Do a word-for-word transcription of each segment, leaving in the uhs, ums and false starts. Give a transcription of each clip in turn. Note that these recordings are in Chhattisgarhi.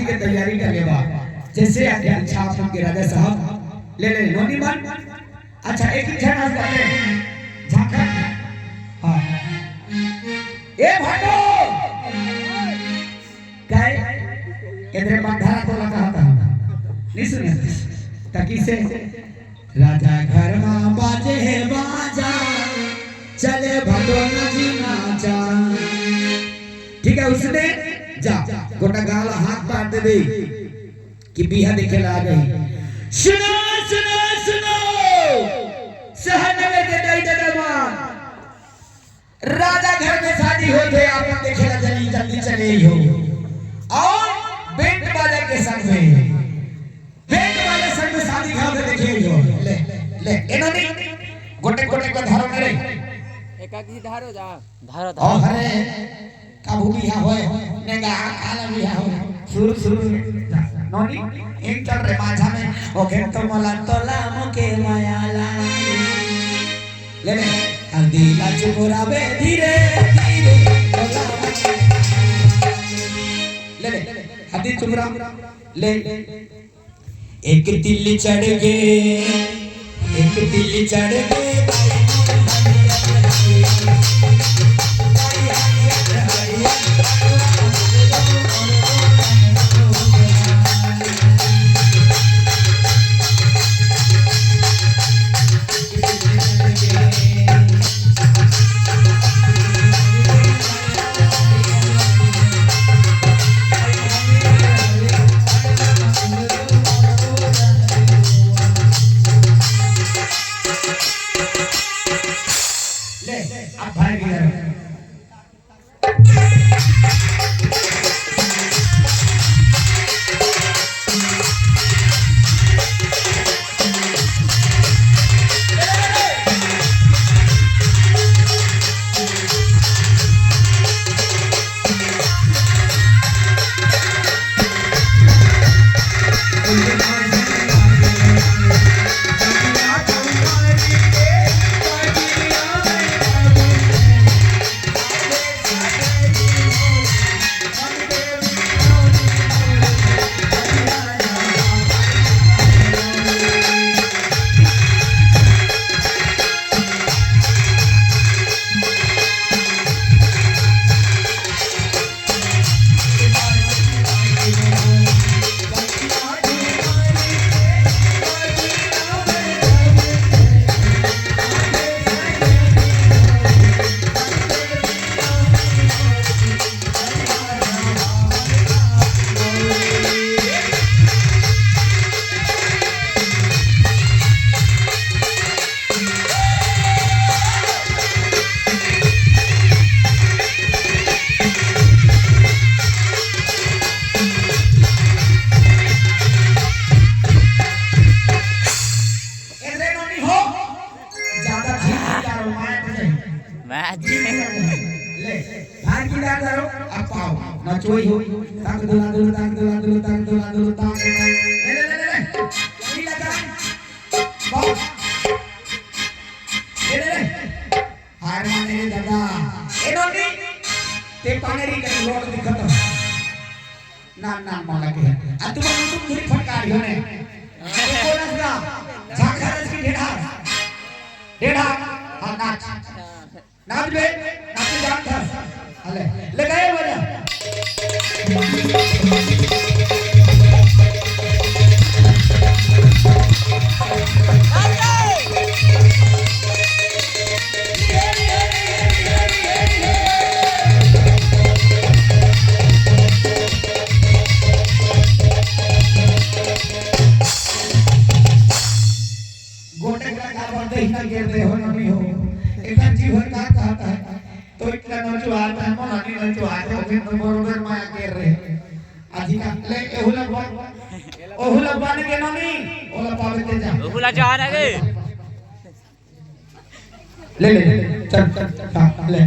के तैयारी कर लेवा। जैसे आज्ञा इच्छा आप मन के राजा साहब। ले ले, नोनी मन। अच्छा, एक ही झन हंस करते हैं। झांखा। हाँ। ए भाटो! काय? एदरे बंधारा तोला कहा था। नहीं सुने? ताकि से राजा घर मा बाजे हे बाजा, चले भटोना जी नाचा। ठीक है, उसने जा, गोटा गाँव ला हाथ पार दे दे कि बिहा देखे ला आ गई। सुनो, सुनो, सुनो, शहर नगर के दाई ददा मन, राजा घर में शादी होत हे, आप मन देखे ला जल्दी, जल्दी चले हो। और बैंड बाजा के संग में, बैंड बाजा संग में शादी घर में देखे हो। ले, ले, एना नहीं, गोटे गोटे को धरो मेरे। एकाकी धारो जा। धारो, धारो। अरे, कभू बिहा होय, नेगा काला बिहा होय। शुरू, शुरू में। जा, नोनी, इन चल रे माझा में, ओ खेत तो मला तोला मुके मायाला। ले ले, हल्दी ला चुकुराबे धीरे धीरे, बोला। ले ले, हल्दी चुकुरा, ले। एक तिल चढ़ गे, एक तिल चढ़ गे। ले, अब भाई की तरफ। एदरे नोनी हो, ज्यादा ठीक नहीं करो, मैं तो नहीं। मैं ले, भाई की डाल करो, अब पाओ, नचोई हो, ताक दुला दुला, ताक दुला दुला, ताक दुला दुला, ताक दुला। ले, ले, ले, ले, ले। यही लगा। पाओ। ले, ले, ले। हार माने रे दादा। ए नोनी, ते पाने री कहीं रोड दिखत हो। ना, ना, माला के। आ, तुम लोग तुम थोड़ी फटकार हो ने। ये बोनस ना, झांखा रस की ढेढ़ा। ढेढ़ा, हाँ, नाच। नाच बे, नाच जान था। अले, लगाए वजह। गोटे का का बंदे ही ना गिर रहे हो, नमी हो। एक जी हो का कहता है, तो इतना नचुआता है, मोला नहीं नचुआता है, फिर तो बरोबर मैं गिर रहे। अधिका, ले, एहू ला बन, ओहू ला बन के नमी, ओला पावे ते जा। ओहू ला जा ना गे। ले, ले, ले, चल, चल, चल, हाँ, ले। ले,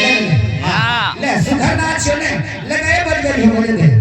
ले, ले, हाँ, हाँ। ले, सुघर नाच ले, ले, ले, बज गई हो, बज गई।